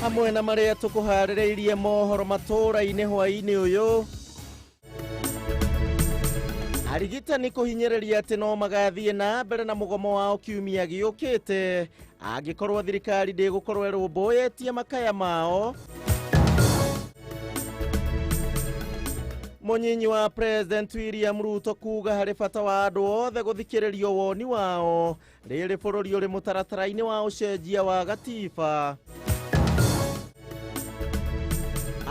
Hamwe na marĩa tũkũharĩrĩirie mohoro matũũra-inĩ hwaĩ-inĩ ũyũ. Arigitani kũhinyĩrĩria atĩ no magathiĩ na mbere na mũgomo wao kiumia gĩũkĩte angĩkorwo thirikari ndĩgũkorwo ĩrũmbũyĩtie makaya mao. Mũnyinyi wa President William Ruto kuga harĩ bata wa andũ othe gũthikĩrĩrio woni wao rĩrĩ bũrũri ũrĩ mũtaratara-inĩ wa ũcenjia wa gatiba.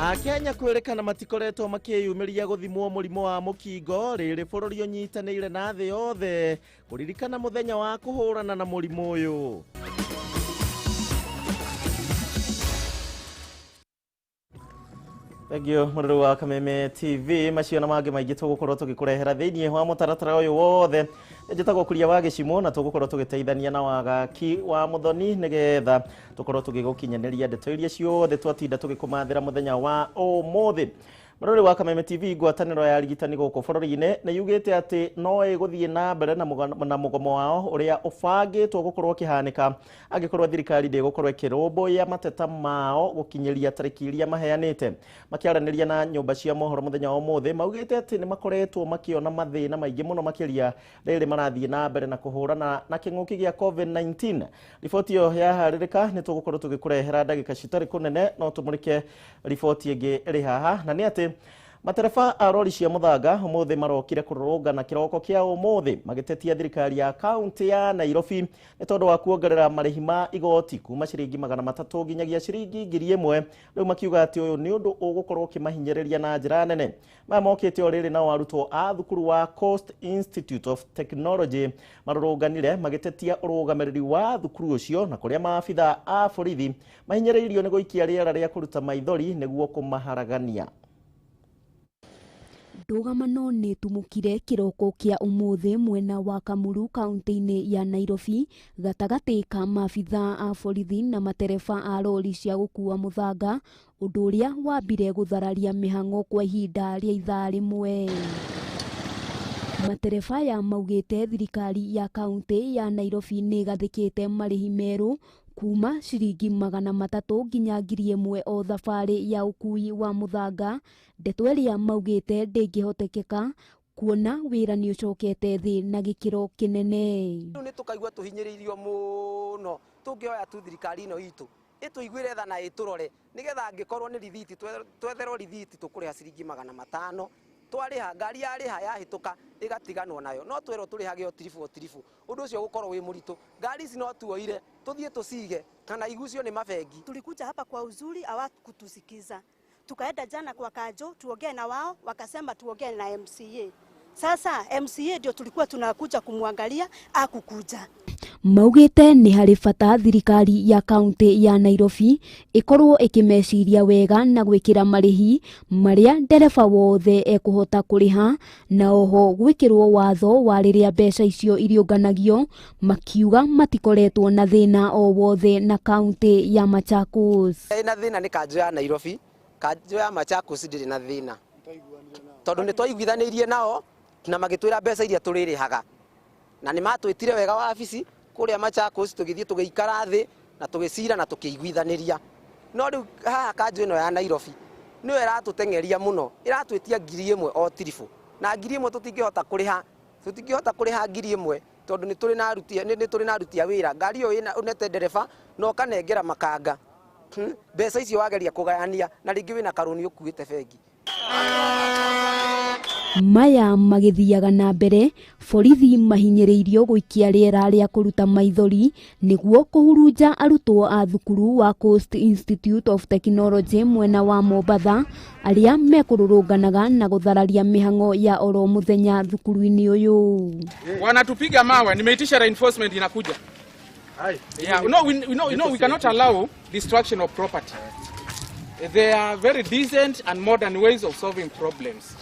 Akenya kwĩrĩkana matikoretwo makĩyumĩria gũthimwo mũrimũ wa mũkingo rĩrĩ bũrũri ũnyitanĩire na thĩ yothe kũririkana mũthenya wa kũhũrana na mũrimũ ũyũ. Thank you mũrĩrĩ wa Kameme TV. Macio na mangĩ maingĩ tũgũkorwo tũgĩkũrehera thĩinĩ wa mũtaratara ũyũ wothe. Njĩtagwo Kuria wa Gĩcimũ na tũgũkorwo tũgĩteithania na Wagaki wa Mũthoni nĩgetha tũkorwo tũgĩgũkinyanĩria ndeto iria ciothe twatinda tũgĩkũmathĩra mũthenya wa ũmũthĩ. Mũrori wa Kameme TV, ngwatanĩro ya arigitani gũkũ bũrũri-inĩ nĩ yugĩte atĩ no ĩgũthiĩ na mbere na mũgomo wao ũrĩa ũbangĩtwo gũkorwo ũkĩhanĩka angĩkorwo thirikari ndĩgũkorwo ĩkĩrũmbũiya mateta mao gũkinyĩria tarĩki iria maheanĩte. Makĩaranĩria na nyũmba cia mohoro mũthenya wa ũmũthĩ, maugĩte atĩ nĩ makoretwo makĩona mathĩna maingĩ mũno makĩria rĩrĩ marathiĩ na mbere na kũhũrana na kĩng'ũki gĩa COVID-19. Riboti ĩyo yaharĩrĩka nĩ tũgũkorwo tũgĩkũrehera ndagĩka citarĩ kũnene, no tũmũrĩke riboti ĩngĩ ĩrĩ haha, na nĩ atĩ matereba a rori cia mũthanga ũmũthĩ marokire kũrũrũngana kĩroko kĩa ũmũthĩ magĩtetia thirikari ya kaunti ya Nairobi nĩ tondũ wa kuongerera marĩhi ma igoti kuma ciringi 300 nginyagia ciringi 1000. Rĩu makiuga atĩ ũyũ nĩ ũndũ ũgũkorwo ũkĩmahinyĩrĩria na njĩra nene. Maya mokĩte o rĩrĩ nao arutwo a thukuru wa Coast Institute of Technology marũrũnganire magĩtetia ũrũgamĩrĩri wa thukuru ũcio na kũrĩa maabitha a borithi mahinyĩrĩirio nĩ gũikia rĩera rĩa kũruta maithori nĩguo kũmaharagania. Ndũgamano nĩ tumũkire kĩroko kĩa ũmũthĩ mwena wa Kamuru kaunti-inĩ ya Nairobi gatagatĩ ka maabitha a borithi na matereba a rori cia gũkua mũthanga, ũndũ ũrĩa wambire gũthararia mĩhang'o kwa ihinda rĩa ithaa rĩmwe. Matereba aya maugĩte thirikari ya kaunti ya Nairobi nĩ ĩgathĩkĩte marĩhi merũ kuma ciringi 300 nginya 1000 o thabarĩ ya ũkui wa mũthanga, ndeto ĩrĩa maugĩte ndĩngĩhotekeka kuona wĩra nĩ ũcokete thĩ na gĩkĩro kĩnene. Rĩu nĩ tũkaigua tũhinyĩrĩirio mũno, tũngĩhoya tu thirikari ĩno itũ ĩtũiguĩre tha na ĩtũrore nĩgetha angĩkorwo nĩ rithiti twetherwo rithiti tũkũrĩha ciringi 500, twarĩha ngari yarĩha yahĩtũka ĩgatiganwo nayo, no twerwo tũrĩhage o tiribũ o tiribũ, ũndũ ũcio ũgũkorwo wĩ mũritũ. Ngari ici no tuoire tũthiĩ tũcige kana igucio nĩ mabengi. Tulikuja hapa kwa uzuri, hawakutusikiza. Tukaenda jana kwa Kanjo tuongee na wao, wakasema tuongee na MCA. Sasa MCA ndio tulikuwa tunakuja kumwangalia, akukuja. Maugĩte nĩ harĩ bata thirikari ya kaunti ya Nairobi ĩkorwo ĩkĩmeciria wega na gwĩkĩra marĩhi marĩa ndereba wothe ekũhota kũrĩha, na oho gwĩkĩrwo watho wa rĩrĩa mbeca icio iriũnganagio, makiuga matikoretwo na thĩna o wothe na kaunti ya Machakos. Ĩna thĩna nĩ kanjũ ya Nairobi, kanjũ ya Machakos ndĩrĩ na thĩna tondũ nĩ twaiguithanĩirie nao na magĩtwĩra mbeca iria tũrĩrĩhaga, na nĩ matwĩtire wega wabici kũrĩa Machakos, tũgĩthiĩ tũgĩikara thĩ na tũgĩcira na tũkĩiguithanĩria. No rĩu haha kanjũ ĩno ya Nairobi nĩyo ĩratũteng'eria mũno, ĩratwĩtia 1000 o tiribũ, na 1000 tũtingĩhota kũrĩha, tũtingĩhota kũrĩha 1000 tondũ nĩ tũrĩ na aruti, nĩ tũrĩ na aruti a wĩra. Ngari ĩyo ĩna ũnete ndereba na ũkanengera makanga, mbeca icio wageria kũgayania na rĩngĩ wĩna karũni ũkuĩte bengi. Maya magĩthiaga na mbere, borithi mahinyĩrĩirio gũikia rĩera rĩa kũruta maithori nĩguo kũhurunja arutwo a thukuru wa Coast Institute of Technology mwena wa Mombatha arĩa mekũrũrũnganaga na gũthararia mĩhang'o ya oro mũthenya thukuru-inĩ ũyũ. Wanatupiga mawe, nimeitisha reinforcement inakuja. Yeah, no, we, no, no, we cannot allow destruction of property. There are very decent and modern ways of solving problems.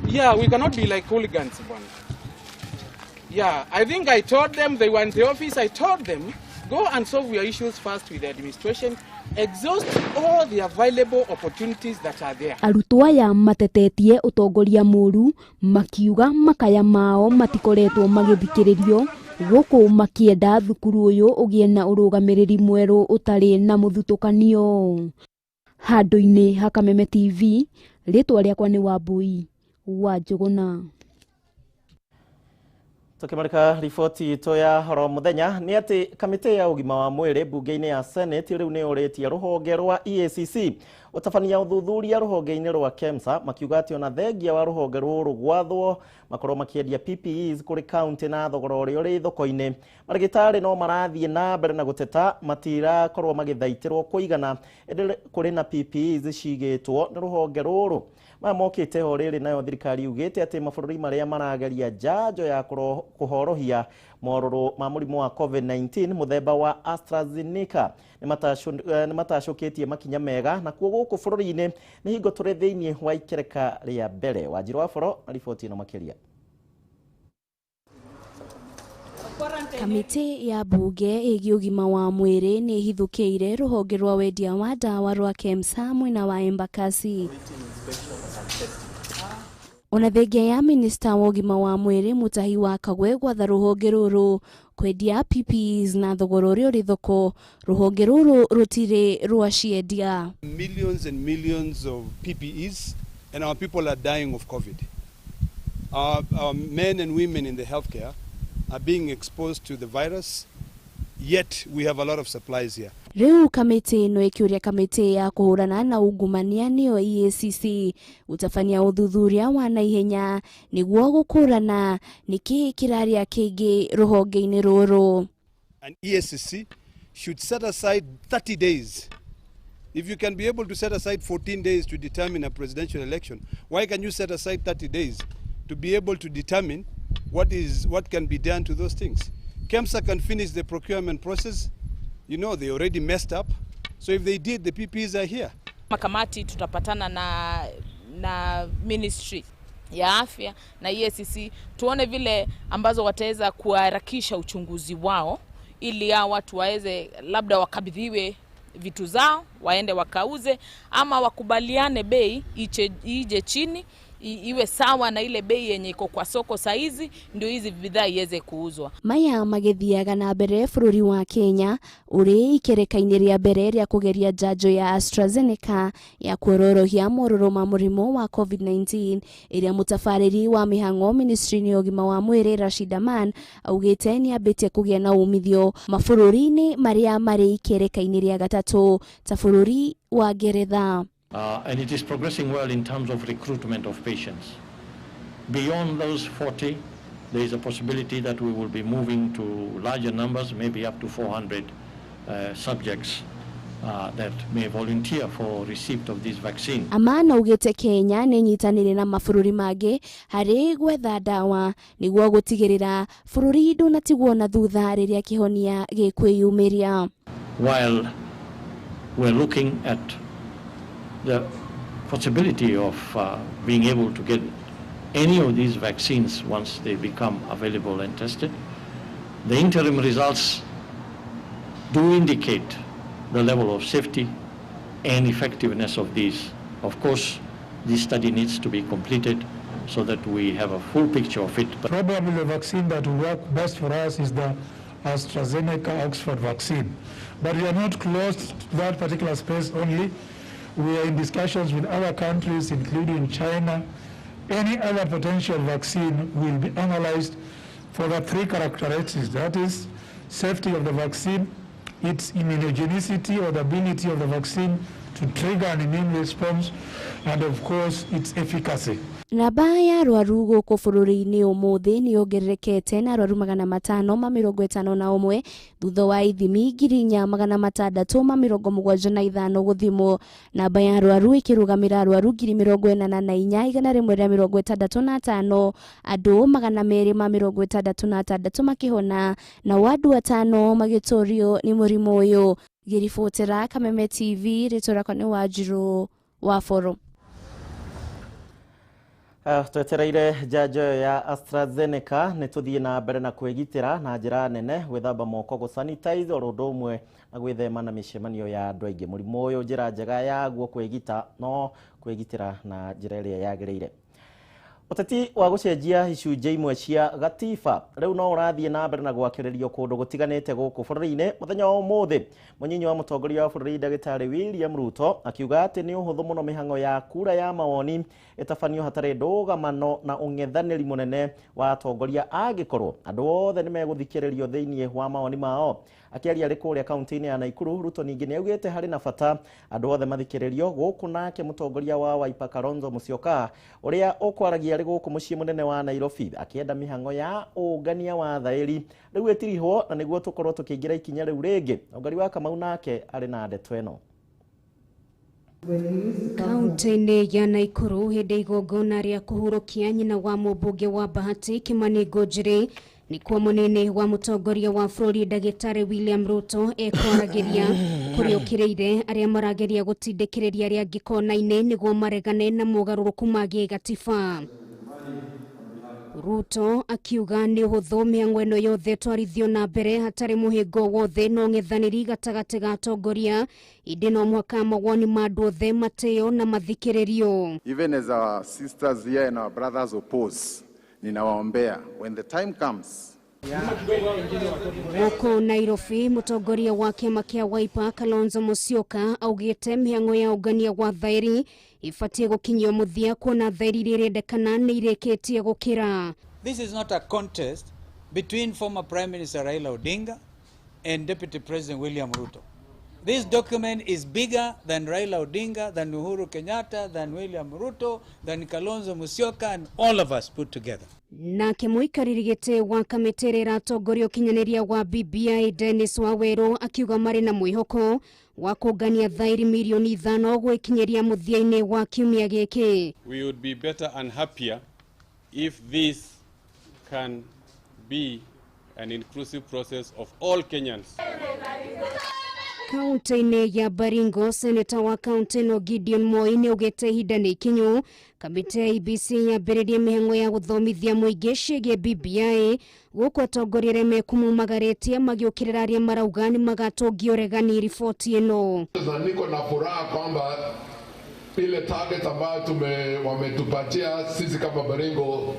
Yeah, we cannot be like hooligans, bwana. Yeah, I think I told them, they were in the office, I told them, go and solve your issues first with the administration, exhaust all the available opportunities that are there. Arutwo aya matetetie ũtongoria mũru, makiuga makaya mao matikoretwo magĩthikĩrĩrio, Gũkũ makĩenda thukuru ũyũ ũgĩe na ũrũgamĩrĩri mwerũ ũtarĩ na mũthutũkanio. Handũ-inĩ ha Kameme TV, rĩtwa rĩakwa nĩ Wambui wa Njũgũna. Tukimarika riboti itũ ya horo muthenya ni ati kamĩtĩ ya ũgima wa mwĩrĩ mbunge-inĩ ya Senate rĩu nĩ ũrĩtie rũhonge rwa EACC gũtabania ũthuthuria rũhonge-inĩ rwa KEMSA, makiuga atĩ ona thengia wa rũhonge rũrũ gwathwo makorwo makĩendia PPEs kũrĩ kaunti na thogora ũrĩa ũrĩ thoko-inĩ. Marĩgĩtarĩ no marathiĩ na mbere na gũteta matirakorwo magĩthaitĩrwo kũigana, ĩndĩ kũrĩ na PPEs cigĩtwo nĩ rũhonge rũrũ. Maya mokĩte ho rĩrĩ nayo thirikari yugĩte atĩ mabũrũri marĩa marageria njanjo ya kũhorohia morũrũ ma mũrimũ wa COVID-19 mũthemba wa AstraZeneca nĩ matacũkĩtie makinya mega, nakuo gũkũ bũrũri-inĩ nĩ hingo tũrĩ thĩinĩ wa ikereka rĩa mbere. Wanjiru wa Boro na riboti ĩno makĩria. Kamĩtĩ ya mbunge ĩgiĩ ũgima wa mwĩrĩ nĩ ĩhithũkĩire rũhonge rwa wendia wa ndawa rwa KEMSA mwena wa Embakasi. Ona thengia ya minista wa ũgima wa mwĩrĩ Mutahi wa Kagwe gwatha rũhonge rũrũ kwendia PPEs na thogora ũrĩa ũrĩ thoko, rũhonge rũrũ rũtirĩ rwaciendia. Millions and millions of PPEs, and our people are dying of COVID. Our men and women in the healthcare are being exposed to the virus, yet we have a lot of supplies here. Rĩu kamĩtĩ ĩno ĩkĩũria kamĩtĩ ya kũhũrana na ungumania nĩyo EACC gũtabania ũthuthuria wa naihenya nĩguo gũkũrana nĩkĩĩ kĩrarĩa kĩngĩ rũhonge-inĩ rũrũ. And EACC should set aside 30 days. If you can be able to set aside 14 days to determine a presidential election, why can you set aside 30 days to be able to determine what can be done to those things? KEMSA can finish the procurement process. You know, they already messed up. So if they did, the PPEs are here. Makamati tutapatana na ministry ya afya na EACC tuone vile ambazo wataweza kuharakisha uchunguzi wao ili hao watu waweze labda wakabidhiwe vitu zao waende wakauze, ama wakubaliane bei ije chini, iwe sawa na ile bei yenye iko kwa soko saizi, ndio hizi bidhaa iweze kuuzwa. Maya magithiaga na mbere bũrũri wa Kenya ũrĩ ikereka-inĩ rĩa mbere rĩa kũgeria njanjo ya AstraZeneca ya kuororohia morũrũ ma mũrimũ wa COVID-19 ĩrĩa mũtabarĩri wa mĩhang'o ministry-inĩ ya ũgima wa mwĩrĩ Rashid Aman augĩte nĩambĩtie kũgĩa na umithio mabũrũri-inĩ marĩa marĩ ikereka-inĩ rĩa gatatũ ta bũrũri wa Ngeretha. And it is progressing well in terms of recruitment of patients. Beyond those 40, there is a possibility that we will be moving to larger numbers, maybe up to 400 subjects that may volunteer for receipt of this vaccine. Aman augĩte Kenya nĩ ĩnyitanĩire na mabũrũri mangĩ harĩ gwetha ndawa nĩguo gũtigĩrĩra bũrũri ndũnatigwo na thutha rĩrĩa kĩhonia gĩkwĩyumĩria. While we're looking at the possibility of being able to get any of these vaccines once they become available and tested, the interim results do indicate the level of safety and effectiveness of these. Of course, this study needs to be completed so that we have a full picture of it. Probably the vaccine that will work best for us is the AstraZeneca Oxford vaccine. But we are not closed to that particular space only. We are in discussions with other countries, including China. Any other potential vaccine will be analyzed for the three characteristics, that is, safety of the vaccine, its immunogenicity or the ability of the vaccine to trigger an immune response, and of course, its efficacy. Namba ya arwaru gũkũ bũrũri-inĩ ũmũthĩ nĩ yongererekete na arwaru 551 thutha wa ithimi 4675 gũthimwo. Namba ya arwaru ĩkĩrũgamĩra arwaru 84,165, andũ 266 makĩhona na andũ 5 magĩtũrio nĩ mũrimũ ũyũ. Ngĩribotera Kameme TV, rĩtwa rĩakwa nĩ Wanjiru wa Boro. Twetereire njanjo ya AstraZeneca nĩ tũthiĩ na mbere na kwĩgitĩra na njĩra nene, gwĩthamba moko, gũ-sanitize oro ũndũ ũmwe na gwĩthema na mĩcemanio ya andũ aingĩ. Mũrimũ ũyũ njĩra njega yaguo kwĩgita no kwĩgitĩra na njĩra ĩrĩa yagĩrĩire. Ũteti wa gũcenjia icunjĩ imwe cia gatiba rĩu no ũrathiĩ na mbere na gwakĩrĩrio kũndũ gũtiganĩte gũkũ bũrũri-inĩ. Mũthenya wa ũmũthĩ mũnyinyi wa mũtongoria wa bũrũri ndagĩtarĩ William Ruto akiuga atĩ nĩ ũhũthũ mũno mĩhang'o ya kura ya mawoni ĩtabanio hatarĩ ndũgamano na ũng'ethanĩri mũnene wa atongoria angĩkorwo andũ othe nĩ megũthikĩrĩrio thĩinĩ wa mawoni mao. Akĩaria arĩ kũrĩa kaunti-inĩ ya Nakuru, Ruto ningĩ nĩ augĩte harĩ na bata andũ othe mathikĩrĩrio gũkũ, nake mũtongoria wa Wiper Kalonzo Musyoka ũrĩa ũkwaragia arĩ gũkũ mũciĩ mũnene wa Nairobi akĩenda mĩhang'o ya ũngania wa thaĩri rĩu ĩtirihwo na nĩguo tũkorwo tũkĩingĩra ikinya rĩu rĩngĩ. Ũngari wa Kamau nake arĩ na ndeto ĩno. Kaunti-inĩ ya Nakuru hĩndĩ igongona rĩa kũhurũkia nyina wa mũmbunge wa Bahati Kimani Ngunjiri nĩkuo mũnene wa mũtongoria wa bũrũri ndagĩtarĩ William Ruto ekwaragĩria kũrĩa ũkĩrĩire arĩa marageria gũtindĩkĩrĩria arĩa angĩ kona-inĩ nĩguo maregane na mogarũrũku ma gĩgatiba. Ruto akiuga nĩ ũhũthũ mĩhang'o ĩno yothe twarithio na mbere hatarĩ mũhĩngo wothe na ũng'ethanĩri gatagatĩ ga atongoria, ĩndĩ no mũhaka mawoni ma andũ othe matĩo na mathikĩrĩrio. Even as our sisters here and our brothers oppose, ninawaombea when the time comes. Gũkũ Nairobi mũtongoria wa kĩama kĩa Wiper Kalonzo Musyoka augĩte mĩhang'o ya ũngania wa thaĩri ibatiĩ gũkinyio mũthia kuona thaĩri iria irendekana nĩ irĩkĩtie gũkĩra. This is not a contest between former Prime Minister Raila Odinga and Deputy President William Ruto. This document is bigger than Raila Odinga, than Uhuru Kenyatta, than William Ruto, than Kalonzo Musyoka and all of us put together. Nake mũikarĩri gĩtĩ wa kamĩtĩ ĩrĩa ĩratongoria ũkinyanĩria wa BBI Dennis Waweru akiuga marĩ na mwĩhoko wa kũngania thaĩri mirioni 5 gwĩkinyĩria mũthia-inĩ wa kiumia gĩkĩ. We would be better and happier if this can be an inclusive process of all Kenyans. Kaunti-inĩ ya Baringo, seneta wa kaunti ĩno Gideon Moi nĩ augĩte ihinda nĩ ikinyu kamĩtĩ ya IEBC yambĩrĩrie mĩhang'o ya gũthomithia mũingĩ ciĩgiĩ BBI gũkũ atongoria arĩa mekumumagarĩtie magĩũkĩrĩra arĩa marauga nĩ magatũngia ũregani riboti ĩno. Na niko na furaha kwamba ile target ambayo wametupatia sisi kama Baringo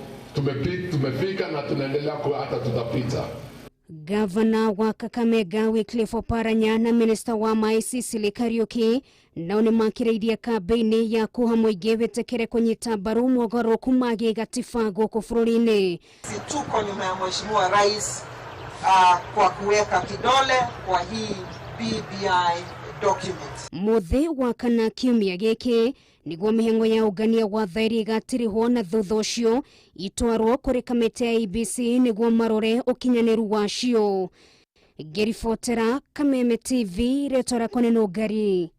tumefika na tunaendelea hata tutapita. Gavana wa Kakamega Wycliffe Oparanya na minista wa maĩ Sicily Kariuki nao nĩ makĩrĩirie kambĩini ya kũha mũingĩ wĩtĩkĩre kũnyita mbaru mogarũrũku ma gĩgatiba gũkũ bũrũri-inĩ. Tuko nyuma ya Mheshimiwa Rais kwa kuweka kidole kwa hii BBI document. Mũthĩ wa kana kiumia gĩkĩ nĩguo mĩhang'o ya ũngania wa thaĩri ĩgatirihwo na thutha ũcio itwarwo kũrĩ kamĩtĩ ya IEBC nĩguo marore ũkinyanĩru wacio. Ngĩribotera Kameme TV, rĩtwa rĩakwa nĩ Nũngari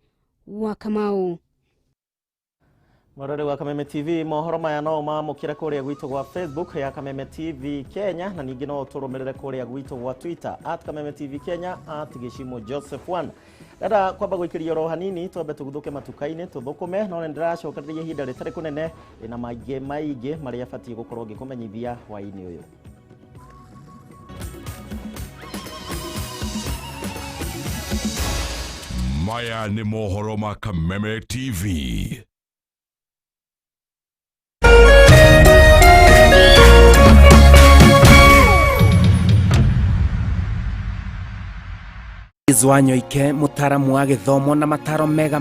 wa Kamau. Mũrori wa Kameme TV, mohoro maya no mamũkĩre kũrĩa gwitũ gwa Facebook ya Kameme TV Kenya na ningĩ no ũtũrũmĩrĩre kũrĩa gwitũ gwa Twitter @Kameme TV Kenya @Gĩcimo Joseph 1. Ndenda kwamba gwĩkĩria oro hanini twambe tũguthũke matuka-inĩ tũthũkũme, no nĩ ndĩracokereria ihinda rĩtarĩ kũnene rĩna maingĩ maingĩ marĩa batiĩ gũkorwo ngĩkũmenyithia hwaĩ-inĩ ũyũ. Maya nĩ mohoro ma Kameme TV. Wanyoike mutaramu wa githomo na mataro mega.